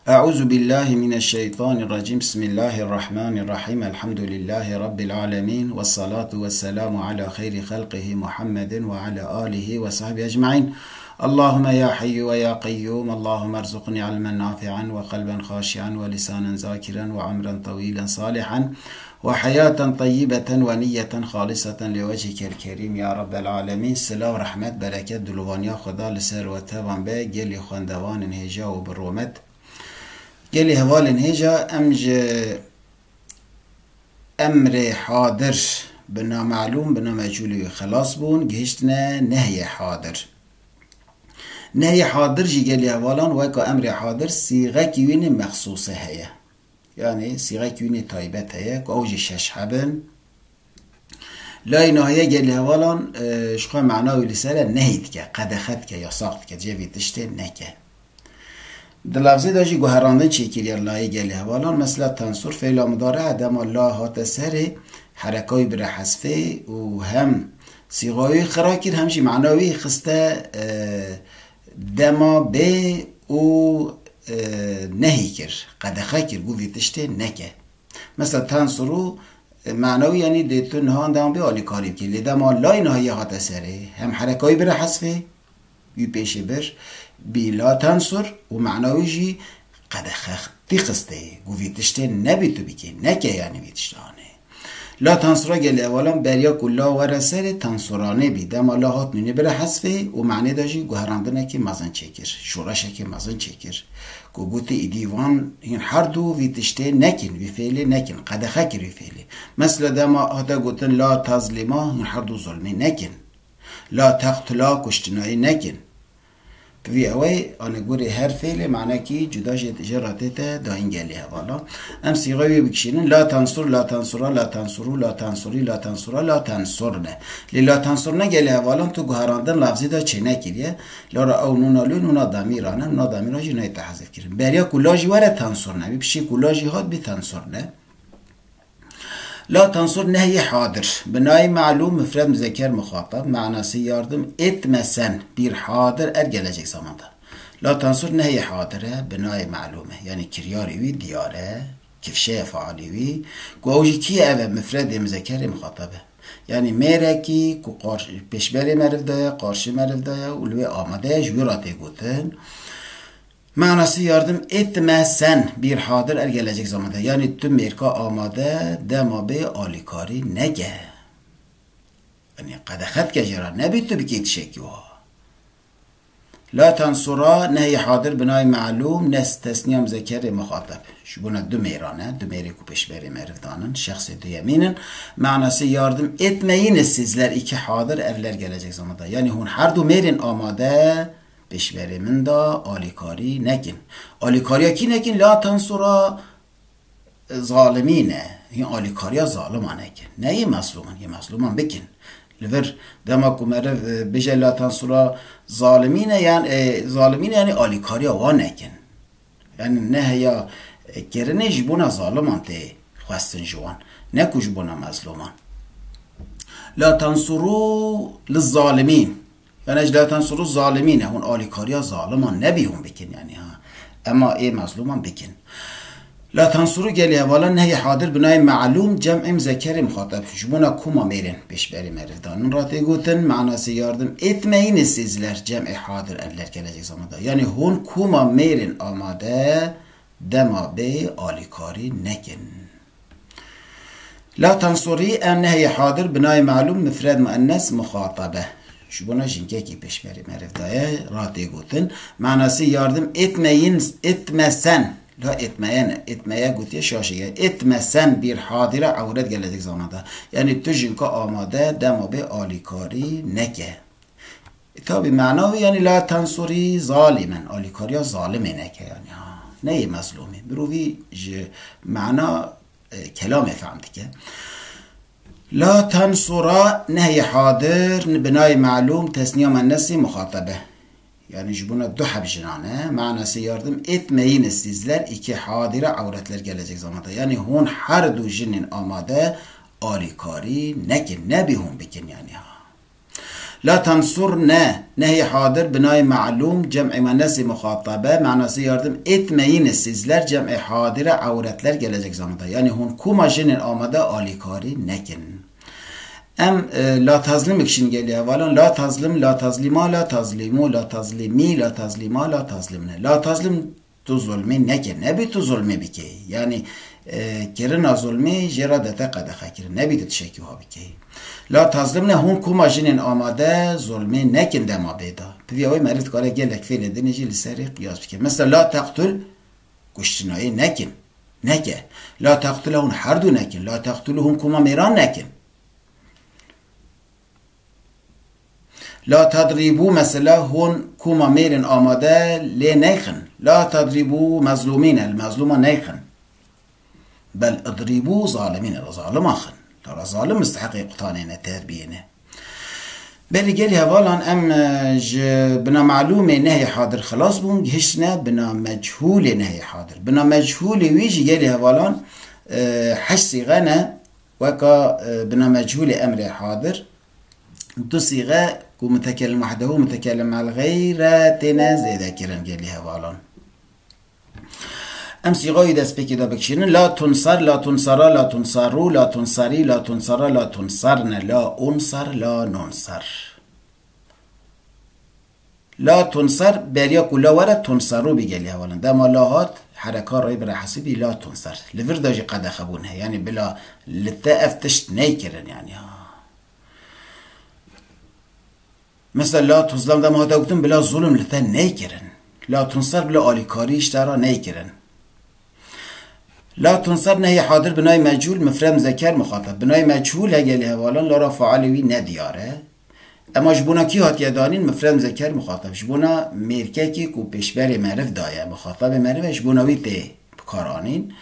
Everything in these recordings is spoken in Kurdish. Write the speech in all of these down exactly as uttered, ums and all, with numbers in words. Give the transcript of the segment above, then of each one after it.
أعوذ بالله من الشيطان الرجيم. بسم الله الرحمن الرحيم. الحمد لله رب العالمين. والصلاة والسلام على خير خلقه محمد وعلى آله وصحبه أجمعين. اللهم يا حي ويا قيوم، اللهم ارزقني علما نافعا وقلبا خاشعا ولسانا ذاكرا وعمرا طويلا صالحا وحياة طيبة ونية خالصة لوجهك الكريم يا رب العالمين. Silav, rehmet, bereket, dilovaniya Xweda li ser we tevan be, gelî xwendevanên hêja û bi romet. Gelî hevalên hêja, em ji emrê hadir bi namelûm, bi namecûlî wî xelas bûn, gihiştine nehyê hadir. Nehyê hadir jî gelî hevalan weka emrê hadir sîxekî wî nê mexsûse heye. Yanî sîxekî wî nê taybet heye ku ew jî şeş heb in. Layê nahiye gelî hevalan, e, ji xwe mana wî li ser e, nehy dike, qedexe dike, yasax dike, cevî tiştê neke. Di lafzê de jî guherandin çêkiriye layê gelê hevalan. Mesela tensur fêla mudare, dema la hate serê, hereka wî bire hesfê û hem sîxa wî xira kir, hem jî mana wî xiste, e, dema bê û, e, nehî kir, qedexe kir, got vî tiştê neke. Mesela tensuru, e, mana wî, yanî dê tu niha dema bê alîkarî bikî. Lê dema layê nahiyê hate serê, hem hereka wî bire hesfê, wî pêşê bir, bî la tensur û mana wî jî qedexe tî xistê. Got vî tiştê nebî tu bikî, neke yanî vî tiştanê. La tensura gelê hevalan beriya ku la were serê tensuranê bî. Dema la hat nûnê bire hesfê û manê de jî guherandinekî mezin çêkir, şoreşekî mezin çêkir. Ku gotî îdî van hîn her du vî tiştê nekin, vî fêlê nekin, qedexe kir vî fêlê. Mesela dema hate gotin la tezlîma, hîn her du zulmê nekin. La teqtula, kuştinayî nekin. Bi vî ewey, anegorê her fêlê manekî cuda jê, jê re tête dayîn gelê hevalan. Em sîxe wê bikişînin. La tensur, la tensura, la tensuru, la tensurî, la tensura, la tensurne. Lê la tensurne gelê hevalan tu guherandin lafzî de çênekiriye. La ra ew nûna lû nûna damîran e, nûna damîran jî nayê tehezif kirin. Beriya ku la jî were tensurne bî, piştî ku la jî hat bî tensurne. La tensur nehyê hadir. Binayê melûm mifred muzeker muxatab, manasê yardım etme sen bir hadir er gelecek zamanda. La tensur nehyê hadir e, binayê melûm e. Yanî kiryarê wî diyar e, kifşeya fealê wî. Ku ew jî kî ev e, mifredê muzekerê muxatab e. Yanî mêrekî ku qarş-, pêşberê meriv de ye, qarşî meriv de ye û li wê amade ye, ji wî re tê gotin. Manası yardım etme sen bir hadir er gelecek zamanda. Yanî tu mêrka amade dema bê alîkarî neke. Yanî qedexe dike jê re, nebê tu bikê tişekî wiha. La tensura nehyê hadir binayê melûm, nes tesniya muzekerê muxateb. Ji bona du mêran e, du mêrê ku pêşberê meriv danin, şexsê duyemîn in. Manası yardım etmeyiniz sizler iki hadir erler gelecek zamanda. Yanî hûn her du mêrên amade pêşberê min de alîkarî nekin. Alîkariya kî nekin? La tensura zalimîne. Hîn alîkariya zalima nekin. Ne yê mezlûman, yê mezlûman bikin. Li vir dema ku meriv, e, bêje la tensura zalimîne, yan, e, zalimîne, yanî alîkariya wan nekin. Yanî neheya, e, kirinê ji bona zaliman tê xwestin ji wan. Ne ku ji bona mezlûman. La tensuru li zalimîn. Yanî ji la tensuru zalimîne, hûn alîkariya zaliman nebî hûn bikin yanî ha. Ema ê mezlûman bikin. La tensuru gelê hevalan nehyê hadir binayê melûm cem'ê muzekerê muxateb. Ji bona koma mêrên pêşberî meriv danin re tê gotin, manasê yardım etmeyiniz sizler cem'ê hadir erler gelecek zamanda. Yanî hûn koma mêrên amade dema bê alîkarî nekin. La tensurî, em nehyê hadir binayê melûm mifred muennes muxatabe. Ji bona jinkekî pêşberî meriv daye, ra tê gotin. Manasê yardım etmeyin, etmesen. La etmeyene, etmeye gotiye şaşeye. Etmesen bir hadire ewret gelecek zamanda. Yanî tu jinka amade dema bê alîkarî neke. E, tabî mana wî, yanî la tensurî zalimen, alîkariya zalimê neke, yanî ha, ne yê mezlûmê. Mirovî ji mana, e, kelamê fehm dike. La tensura nehyê hadir, binayê melûm, tesniya muennesî muxatebe. Yanî ji bona du heb jinan e. Manası yardım etmeyiniz sizler iki hadire avretler gelecek zamanda. Yanî hûn her du jinên amade alîkarî nekin, nebî hûn bikin yanî ha. La tensurne, nehê hadir binayê melûm, cem'ê muennesê muxatabe, manasê yardim, êtmeyîne, sizler, cem'ê hadire, ewretler, gelecek zamanda. Yanî hûn kuma jinên amade alîkarî nekin. Em, e, la tazlimik şîn gelî hevalan. La tazlim, la tazlima, la tazlimu, la tazlimi, la tazlima, la tazlimne. La tazlim tu zulmê neke. Nebî tu zulmê bikey. Yanî, e, kirina zulmê jê re dete qedexe kirin. Nebî tu tişekî wiha bikey. La tazlimne, hûn kuma jinên amade zulmê nekin dema bêda. Pivya wê meriv dikare gelek fêlên dinê jî li serê qiyas bike. Mesela la teqtul, kuştinayê nekin. Neke. La teqtule, hûn herdu nekin. La teqtulu, hûn kuma mêran nekin. La tadrîbû, mesela hûn kuma mêrên amade lê neyxin. La tadrîbû mezlûmîne, li mezlûma neyxin. Bel idrîbû zalimîne, li zalima xin. Li zalim misteheqê qutanê ne, terbiyê ne. Belê gelî hevalan em, e, ji bina melûmê nehê hadir xilas bûn, gihiştine bina mechûlê nehê hadir. Bina mechûlê wî jî gelî hevalan, e, heşt sîxe ne, weka, e, bina mechûlê emrê hadir. Du sîxe ku mutekellim wehdehu, mutekellim el xeyre têne zêde kirin gelî hevalan. Em sîxayî destpêkê de bikişînin. La tunsar, la tunsara, la tunsaru, la tunsari, la tunsara, la tunsarne, la unsar, la nunsar. La tunsar beriya ku la were tunsaru bî gelî hevalan. Dema la hat, hereka rê bira hesibî la tunsar. Li vir de jî qedexebûn heye. Yanî bila li te ev tişt neykirin yanî. Ha. Mesela la tuzlam dema hate gotin bila zulm li te neykirin. La tunsar bila alîkarî ji te re neykirin. La tunsar nehê hadir binayê mechûl mifred muzeker muxatab. Binayê mechûl he gelî hevalan la ra failê wî nediyar e. Ema ji bona kî hatiye danîn mifred muzeker muxatab? Ji bona mêrkekî ku pêşberê meriv daye. Muxatabê meriv e, ji bona wî tê bi kar anîn.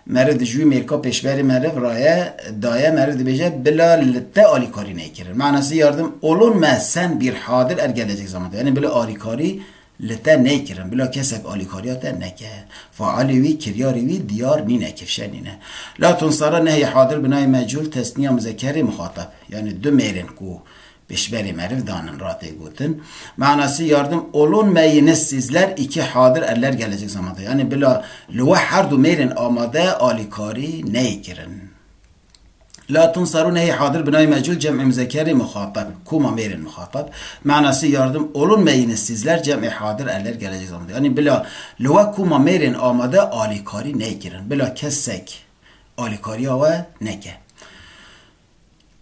Meriv di ji wî mêrka pêşberê meriv raye daye, meriv dibêje, bila li te alîkarî neykirin. Manasî yardim, olun me sen bir hadir er gelecek zamanda. Yanî bila alîkarî li te neykirin. Bila kesek alîkariya te neke. Faalê wî, kiryarê wî diyar nîne, kifşe nîne. La tunsara nehê hadir binayê mechûl tesniya muzekerê muxatab. Yanî du mêrên ku pêşberê meriv danin ra tê gotin. Manasî yardim, olun me yine sizler iki hadir eller gelecek zamanda. Yanî bila li we her du mêrên amade alîkarî neykirin. La tunsaru nehê hadir binayê mechûl cem'ê muzekerê muxatab. Kuma mêrên muxatab. Manasî yardim, olun me yine sizler cem'ê hadir eller gelecek zamanda. Yanî bila li we kuma mêrên amade alîkarî neykirin. Bila kesek alîkariya we neke.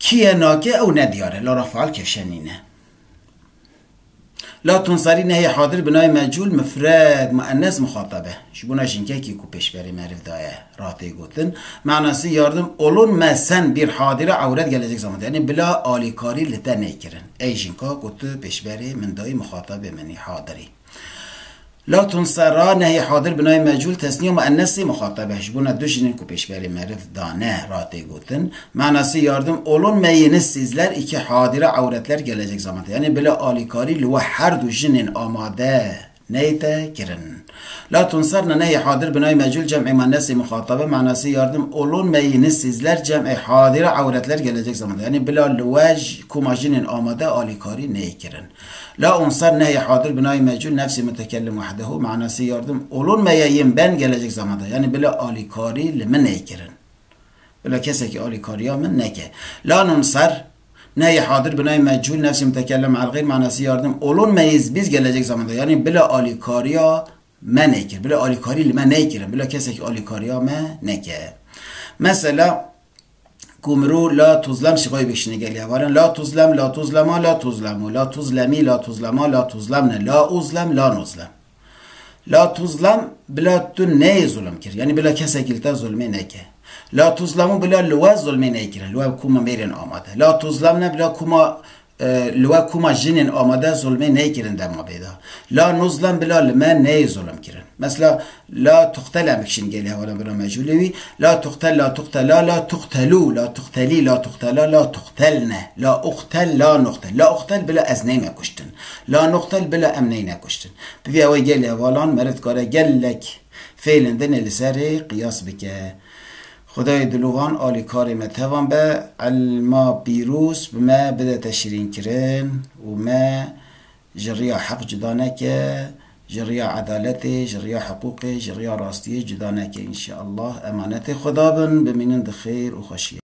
Kî ye nake ew nediyar e, la ra faal kevşe nîne. La tunsarî nehê hadir binayê mechûl mifred muennes muxatab e. Ji bona jinkekî ku pêşberê meriv daye ra tê gotin. Manasî yardim, olun me sen bir hadire ewret gelecek zamanda. Yanî bila alîkarî li te neykirin. Ey jinka ku tu pêşberê min dayî muxatabê min î hadirî. La tunsera nehê hadir binayê mechûl tesniya muennesê muxatab e. Ji bona du jinên ku pêşberê meriv dane ra tê gotin. Manasî yardim, olun me yine sizler iki hadire ewretler gelecek zamanda. Yanî bila alîkarî li we her du jinên amade neyte kirin. La tunsarne nehê hadir binayê mechûl cem'ê muennesê muxatabe. Manasî yardim, olun me yine sizler cem'ê hadire ewretler gelecek zamanda. Yanî bila li we j-, kuma jinên amade alîkarî neykirin. La unsar nehê hadir binayê mechûl nefsê mutekellim wehdehu, manasî yardim, olun me ye yên ben gelecek zamanda. Yanî bila alîkarî li min neykirin. Bila kesekî alîkariya min neke. La nunsar nehê hadir binayê mechûl nefsê mutekellim el xeyr, manasî yardim, olun me yê biz gelecek zamanda. Yanî bila alîkariya me nekir. Bila alîkarî li me neykirin. Bila kesekî alîkariya me neke. Mesela, ku mirû la tuzlem sîxayê bikişîne gelî hevalên. La tuzlem, la tuzlema, la tuzlemu, la tuzlemî, la tuzlema, la tuzlemne, la uzlem, la nuzlem. La tuzlem bila tu neyê zulm kir. Yanî bila kesekî li te zulmê neke. La tuzlemu bila li we zulmê neykirin. Li we kuma mêrên amade. La tuzlemne bila kuma e, li we kuma jinên amade zulmê neykirin dema bêda. La nuzlem bila li me neyê zulm kirin. Mesela, la tuqtel em bikişîn gelî hevalên bira mechûlê wî. La tuqtel, la tuqtela, la tuqtelu, la tuqtelî, la tuqtela, la tuqtelne. La uqtel, la nuqtel. La uqtel bila ez neyme kuştin. La nuqtel bila em neyne kuştin. Bi vî ew ê gelî hevalan meriv dikare gelek fêlên dinê li serê qiyas bike. Xwedayê dilovan alîkarê me tevan be, elma pîroz bi me bidete şirînkirin û me ji riya heq cuda neke, ji riya edaletê, ji riya hiqûqê, ji riya rastiyê cuda neke înşeallah. Emanetê Xweda bin, bimînin di xêr û xweşiyê.